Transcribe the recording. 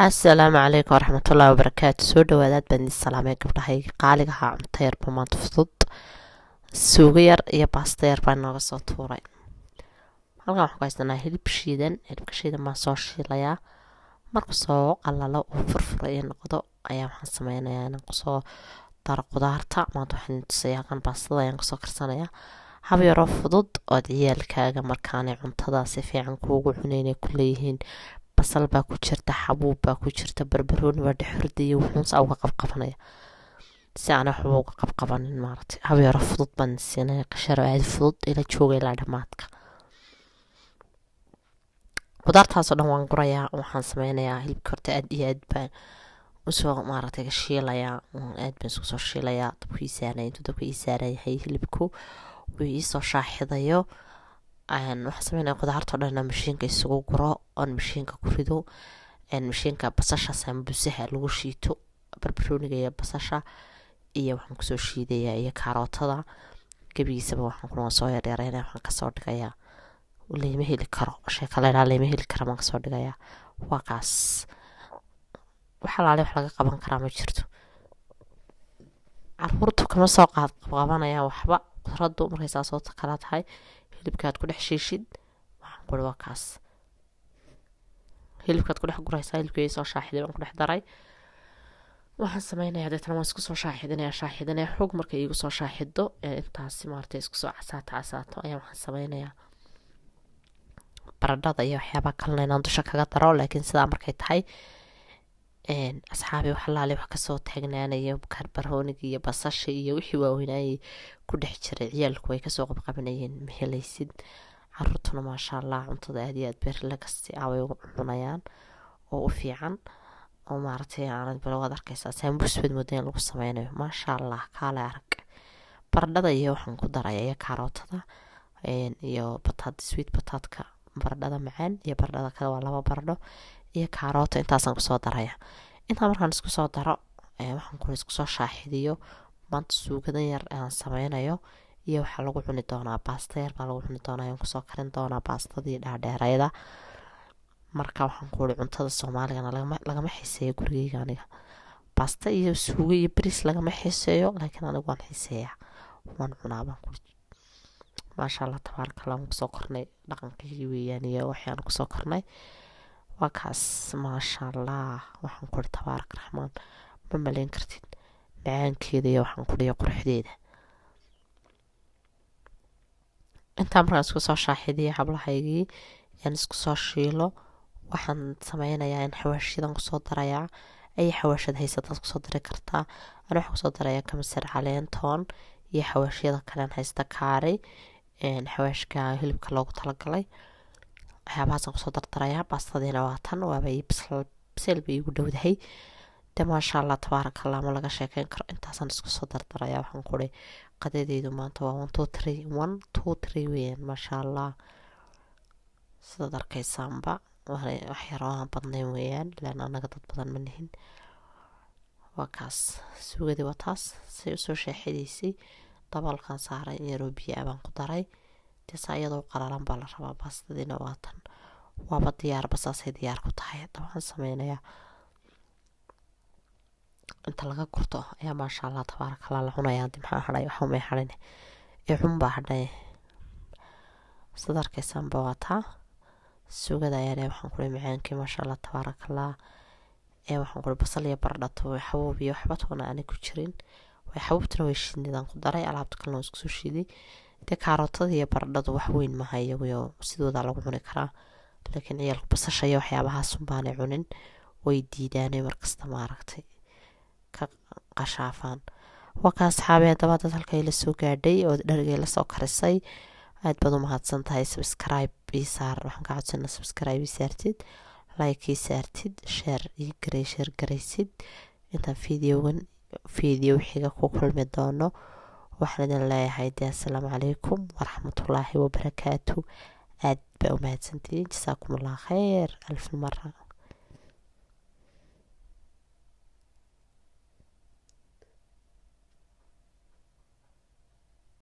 Asalaamu calaykum waraxmatullaahi wabarakaatu. Soo dhawaadaad baan idin salaamay, gabdhahayga qaaliga ahaa. Cunto yarba maanta fudud, suugo yar iyo baasta yar baan nooga soo tuuray. Halkan waxaan ku haysanaa hilib shiidan. Hilibka shiidan baan soo shiilayaa. Marku soo qalalo oo furfura iyo noqdo ayaa waxaan sameynayaa inaan kusoo daro qudaarta. Maanta waxaan idin tusayaa halkan baastada ayaan kusoo karsanayaa, hab yaroo fudud ood ciyaalkaaga markaanay cuntada si fiican kuugu cuneynay ku leeyihiin basal baa ku jirta, xabuub baa ku jirta, barbarooni baa dhex hordaya, wuxuunsa uga qabqabanaya. Si aanay waxba uga qabqabanin, maaragtay, hab yaro fudud baan siinaya, qasharo aada fudud. Ila jooga ilaa dhamaadka. Qudaartaasoo dhan waan gurayaa. Waxaan sameynayaa hilibka horta aad iyo aad baan usoo, maaragtay, shiilayaa. Aad baan isku soo shiilayaa. Dabku ii saaray, intuu dabka ii saaran yahay hilibku wuu iisoo shaaxidayo, waxaan sameynaya qudaartoo dhan inaan mashiinka isugu guro oon mashiinka ku rido. Mashiinka basasha sambusaha lagu shiito, barbarooniga iyo basasha iyo waxaan kusoo shiidayaa iyo kaarootada gebigiisaba. Waxaan kuna soo yaryareynaya, waxaan kasoo dhigayaa layma heli karo, sheeka la idhaha layma heli karo baan kasoo dhigayaa. Waa kaas. Wax alaale wax laga qaban karaa ma jirto. Caruurtu kama soo qaad qabanayaan waxba. Qudradu markay saasoo kala tahay, hilibkaad ku dhex shiishid, waxaan kuri waa kaas. Hilibkaad ku dhex guraysaa. Hilibkii soo shaaxiday baan ku dhex daray. Waxaan sameynayaa deetana waan isku soo shaaxidinaya, shaaxidinaya xoog. Markay iigu soo shaaxido intaasi, maaragtay, isku soo casaato casaato, ayaa waxaan sameynayaa baradhada iyo waxyaabaha kalena inaan dusha kaga daro. Laakiin sidaa markay tahay, asxaabi, wax alaale wax kasoo taagnaanaya barbarooniga iyo basasha iyo wixii waaweynaayay ku dhex jiray, ciyaalku way kasoo qabqabanayeen, ma helaysid. Caruurtuna, maasha Allah, cuntada aad iyo aad bay relax ah way ugu cunayaan oo u fiican oo, maaragtay, aanad bal waad arkaysaa, saambuus baad moodaa in lagu sameynayo. Maasha Allah, kaale arag. Baradhada iyo waxaan ku daraya iyo kaarootada iyo bataat, sweet potatoka, baradhada macaan iyo baradhada kale, waa laba baradho iyo kaarooto. Intaasaan kusoo daraya. Intaa markaan isku soo daro, waxaan ku isku soo shaaxidiyo. Maanta suugadan yar aan sameynayo iyo waxaa lagu cuni doonaa baasta yar baa lagu cuni doonaa. Ayaan kusoo karin doonaa baastadii dhaadheerayda. Marka waxaan ku uri cuntada Soomaaligana lagama xiiseeyo gurigeyga. Aniga baasta iyo suugo iyo bariis lagama xiiseeyo, laakiin anigu waan xiiseeyaa, waan cunaa baan kuri. Maasha Allah, tabaaraka Allah, waan kusoo kornay, dhaqankii weeyaan iyo waxaan kusoo kornay. Waa kaas. Maasha Allah, waxaan kuri tabaaraka raxmaan, ma maleyn kartid macaankeeda iyo, waxaan kuriyo, quruxdeeda. Intaa markaan isku soo shaaxidiyo, hablahaygii, aan isku soo shiilo, waxaan sameynayaa in xawaashiyadan kusoo darayaa. Ay xawaashad haysataad kusoo dari kartaa. Ani waxaan kusoo darayaa kamasar caleen, toon iyo xawaashyada kalean haysta, kaari, xawaashka hilibka loogu talagalay, waxyaabahaasaan kusoo dardarayaa. Baastadiina waa tan, waaba biseel bay iigu dhowdahay de. Maasha Allah, tabaaraka Allah, ma laga sheekeyn karo. Intaasaan isku soo dardarayaa. Waxaan kuri qadadeydu maanta waa one two three, one two three weeyaan. Maasha Allah, sidaad arkaysaanba, wax yar oo aan badnayn weeyaan, laan anaga dad badan ma nihin. Waa kaas, suugadii waa taas. Say usoo sheexidaysay, daboolkan saaray, in yaroo biyo ah baan ku daray. Dee saa iyadoo qalalan baa la rabaa. Baastadiina waa tan, waaba diyaarba, saasay diyaar ku tahay. Hadda waxaan sameynayaa inta laga gurto ayaa, maasha Allah, tabaaraka Allah, la cunayaa. Di maxaa hadhay? Waxa may hadhin ee cun baa hadhay. Sidaad arkaysaanba, waa taa suugada ayaa. Waxaan kuri macaankii, maasha Allah, tabaaraka Allah, ee waxaan kuri basal iyo baradhato, xabuub iyo waxba toona aanay ku jirin. Way xabuubtuna way shiidnidaan ku daray, alaabta kalena waan isku soo shiiday. Dee kaarootada iyo baradhadu wax weyn maha iyaguyo, sidoodaa lagu cuni karaa, laakiin ciyaalku basasha iyo waxyaabahaas unbaanay cunin, way diidaanay markasta, maaragtay, ka qashaafaan. Waa ka asxaabi. Haddaba dad halkay la soo gaadhay oo dhargay la soo karisay, aad baad u mahadsan tahay. Subscribe ii saar, waxaan ka codsanaa subscribe ii saartid, like ii saartid, share ii garay, share garaysid. Intaan videogan video xiga ku kulmi doono, waxaan idin leeyahay dee assalaamu calaykum waraxmatullaahi wabarakaatu. Aad baa u mahadsantihiin. Jasaakum allah khayr alf mara.